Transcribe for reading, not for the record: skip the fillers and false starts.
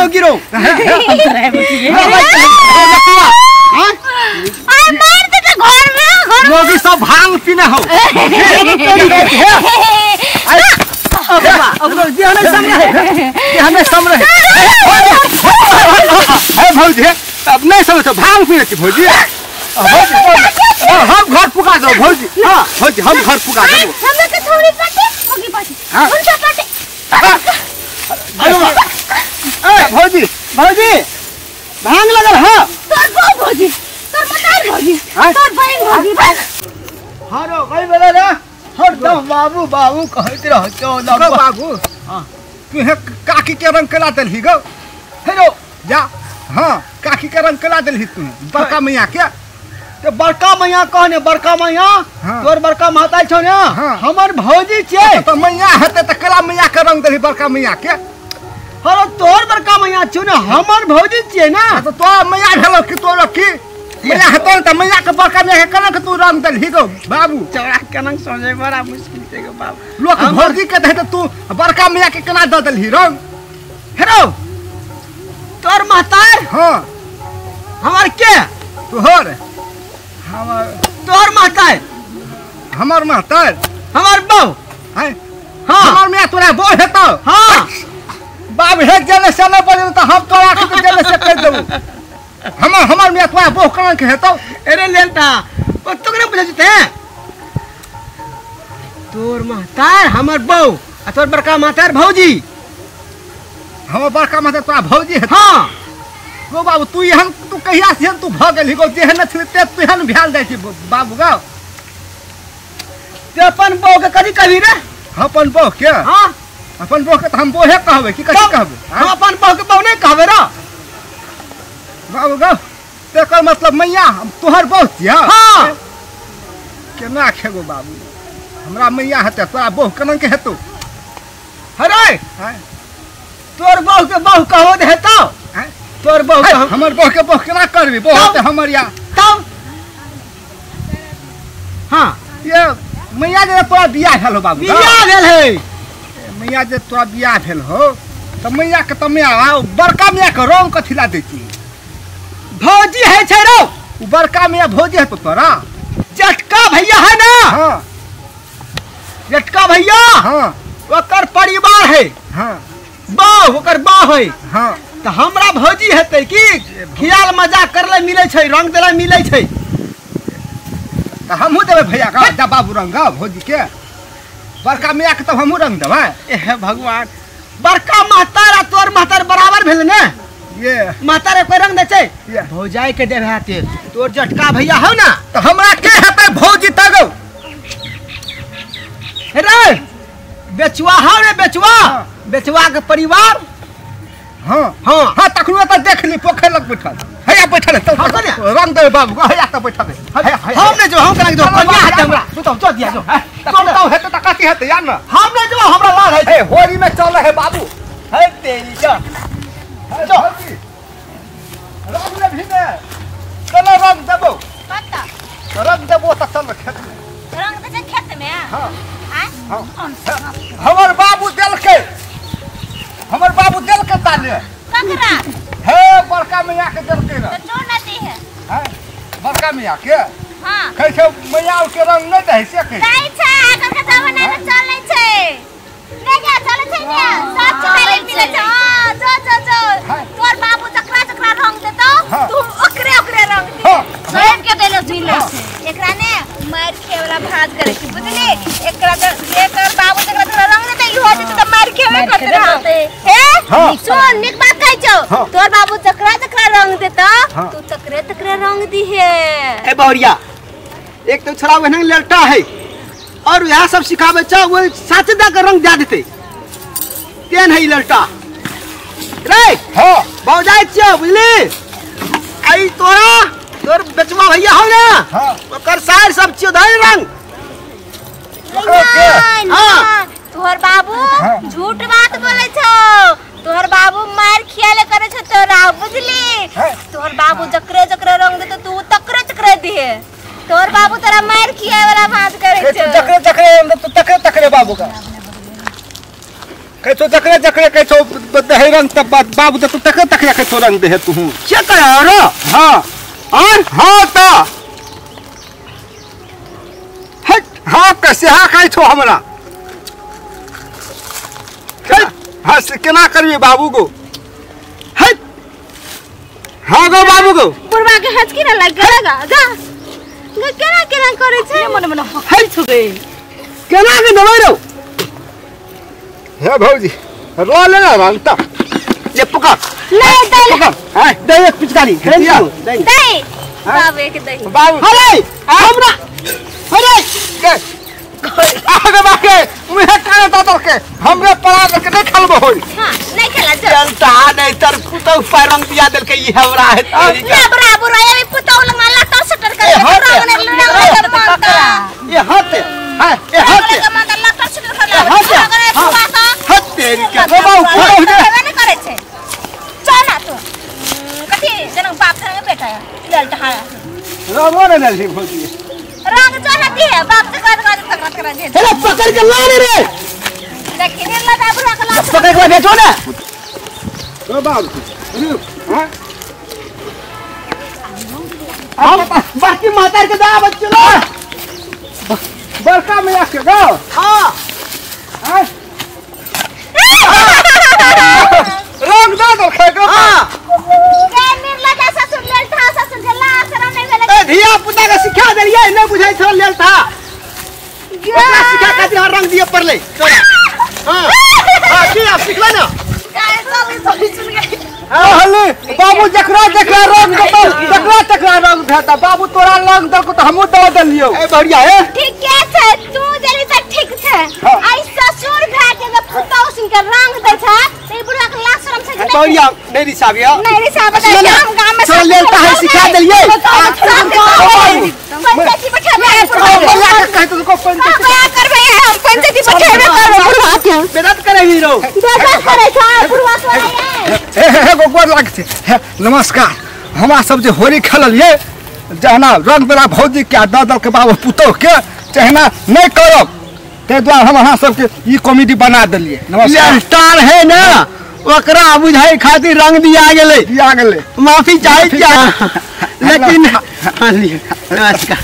मौगी रो हां आ मार दे घर में घर मौगी सब भांग पीने हो अब जे हमें सम रहे जे हमें सम रहे हे भौजी अब नहीं समझो भांग पीने छी भौजी हम घर पुका दो भौजी। हां भौजी हम घर पुका दो हमरा के थोड़ी पाटे मौगी पाटे उनका पाटे। ए भौजी भौजी भांग लगल हां तोर बो भौजी तोर मतार भौजी तोर बहन भौजी बस। हां रो कई बेला रे हरदम बाबू बाबू कहत रहतो गो बाबू। हां तू हे काकी के रंग कला देलही गो हेलो जा। हां काकी के रंग कला देलही तू बड़का मैया के ते बड़का मैया कहने बड़का मैया तोर बड़का महताई छौ ने हमर भौजी छै त मैया हेते त कला मैया के रंग देलही बड़का मैया के। हरो तोर बड़का मैया छौ ने हमर भौजी छियै ना त तो मैया भेलो कि तोर की मैया हेतो त मैया के बड़का मैया के केना के तू रंग देलही गो बाबू। चौड़ा केना समझे बड़ा मुश्किल छै गो बाबू लोक भौजी के दे त तू बड़का मैया के केना the देलही रंग। हेरो तोर महतार हां हमर के तोहर हमर तोर महतार हमर महतार हमर बहू हैं हां हमर मैया तोरा बहू हेतो। हां बाब हे जले से न बजल त हम तोरा के जले से कह देबू हमर हमर मैया तोरा बहू केना के हेतो। अरे लेलता ओ तोकरे बुझै छै तोर महतार हमर बहू आ तोर बड़का महतार भौजी हमर बड़का महतार तोरा भौजी हेतो। हां गो बाबू तू एहन तू कहिया से तू भ गेलही गो जेहन छली ते तू एहन भेल जाइ छी बाबू गो। ते अपन बहू के कदी कभी रे अपन बहू के। हां अपन बहू के त हम बोहे कहबै की कथी कहबै। हम अपन बहू के बहू नहीं कहबै रे बाबू गो तेकर मतलब मैया हम तोहर बहू छियै। हां केना खेगो बाबू हमरा मैया हेतै तोरा बहू केना के हेतौ। अरे तोर बहू के बहू कहो दे हेतौ तोर बहू हमर बहू के बहू केना करबी बहू हेतै हमर या तब। हां ये मैया जे तोरा बियाह भेल हो बाबू बियाह भेल है मैया जे तोरा बियाह भेल हो त मैया के त मैया बड़का मैया के रंग कथी ला दै छी भौजी है छै रो उ बड़का मैया भौजी हेतौ तोरा जटका भैया है ना। हां जटका भैया। हां ओकर परिवार है। हां बहू ओकर बहू है। हां त हमरा भौजी हेतै की खियाल मजाक करले मिलै छै रंग देला मिलै छै त हमहूँ देबै भैया का जा बाबू रंग भौजी के बड़का मैया के तब हमहूँ रंग देबै। ए भगवान बड़का महतार आ तोर महतार बराबर भेल ने ये महतार कोई रंग दै छै भौजाई के देबै हेतै तोर जटका भैया हौ ना त हमरा के हेतै भौजी तगौ रे बेचुआ हौ रे बेचुआ बेचुआ के परिवार। हां हां हां तखनो त देख ली पोखर लग बैठल हैया बैठल चल रंग देबै बाबू हैया त बैठल हम नै जो हम केना जो कन्या हेतै हमरा तू तो चल दिया जो चल त हेतै त कथी हेतै यार न हम नै जो हमरा लार है ए होली में चल है बाबू है तेरी जा चल रंग ले भी ने चल रंग देबो कत रंग देबो त चल खेत में रंग दे खेत में। हां हां हमर बाबू देलकै हमर बाबू देलकै ताने ककरा हे बड़का मैया के देलकै ना तो जो नदी है हैं बड़का मैया के। हां कहै छै मैया के रंग नै दै से कहै दै छै आजकल के जमाना में चलै छै नै जा चलै छै ने सब चलै मिलै छै। हां जो जो जो तोर बाबू जकरा जकरा रंग देतौ तू ओकरे ओकरे रंग दे सब के देले मिलै छै एकरा ने मार खे वाला भाज करे छी बुझली एकरा एकर बाबू जकरा जकरा रंग देतै इहो जेतै त मार खेबे करतै रहतै। हे सुन नीक बात कहै छौ तोर बाबू जकरा जकरा रंग देतौ तू तकरे तकरे रंग दिहे। ए बहुरिया एक तो छोरा ओहन लड़का है और यह सब सिखावे छौ वो साच दा के रंग दे देतै तेन है लड़का रे। हां भौजाई छियौ बुझली आई तोरा तोर बेचवा भैया हौ ना। हां ओकर सार सब छियौ धै रंग। हां तोहर बाबू झूठ बात बोलै छौ तोहर बाबू मार खियाले करे छौ तोरा बुझली तोहर बाबू जकरे जकरे रंग देतौ तू तकरे तकरे दिहे तोहर बाबू तोरा मार खियाए वाला बात करे छौ जकरे जकरे तू तकरे तकरे बाबू का। कहै जकरे जकरे कहै छौ दहे रंग त बाबू त तकरे तकरे कहै छौ रंग देहे तू के कह रो। हां और हां त हट हां कैसे हां कहै छौ हमरा। हां से केना करबी बाबू गो? हट हां गो बाबू गो बुढ़वा के हंस की ना लग गा गा गा केना केना करै छै मने मने हई छुबे केना के देबै रो? हे भौजी रो ले ना रंग त ले पकड़ ले दे पकड़। हां दे एक पिचकारी दे दे बाबू के दे बाबू। अरे हमरा अरे के आगे बाके मुहे काने दादर के हमरे पड़ा के नहीं खेलबो होई। हां नहीं खेला चल चलता नहीं तर पुतौ पर रंग दिया देल के ई हमरा है तेरी ना बराबर है पुतौ लंगा लाटा सटर कर रंग ने लंगा मांगता ये हाथ हां ये हाथ लंगा मांगता लाटा सटर कर रंग ने हाथ तेरी के बाबू पुतौ ने नहीं करे छे। चल ना तू कथि जना बाप संगे बेटा ललटा हा रंगो ने नहीं भौजी रंग चल है बाप से कर कर कर कर दे। हेलो पकड़ के ला रे देखिन लगा बुरा के ला पकड़ के बेचो ना ओ बाबू रुक। हां हम बाकी माता के दा बच्चो लो बड़का में आके गो। हां हां रंग दा दल खाए गो। हां के निर्लजा ससुर ललटा ससुर के ला शरम नहीं भेलै। ए धिया पुता के सिखा देलियै नहीं बुझै छौ ललटा ओकरा सिखा खातिर रंग दिए पड़लै तोरा। हां हां की आप सिखला ना काय चली चली सुन गई। हां हले बाबू जकरा जकरा रंग दतो जकरा तकरा रंग देता बाबू तोरा रंग दलको त हमहु दऽ देलियौ। ए बढ़िया है ठीक छै तू देली त ठीक छै। आई ससुर भए के जे पुतौ सुन के रंग दै छै त ई बुढ़वा के लाज शरम छै। बढ़िया नहीं रिसाबिया नहीं रिसाबे हम गांव में चल लेलता है सिखा देलियै। पंचायती बैठा कह तो को पंचायती करबै हम पंचायती बैठेबे करबै बुढ़वा के बेदत करेबी रो बेदत करै छै बुढ़वा के। हे हे गो गोर लाग छै। नमस्कार हमरा सब जे होली खेललियै जहना रंग देला भौजी के दऽ दल के बाबू पुतोह के चहना नहीं करब ताहि दुआरे हम अहाँ सबके ई कॉमेडी बना देलियै। नमस्कार। स्टार है ना ओकरा बुझाई खातिर रंग दिया गेलै दिया गेलै माफी चाहे लेकिन नमस्कार।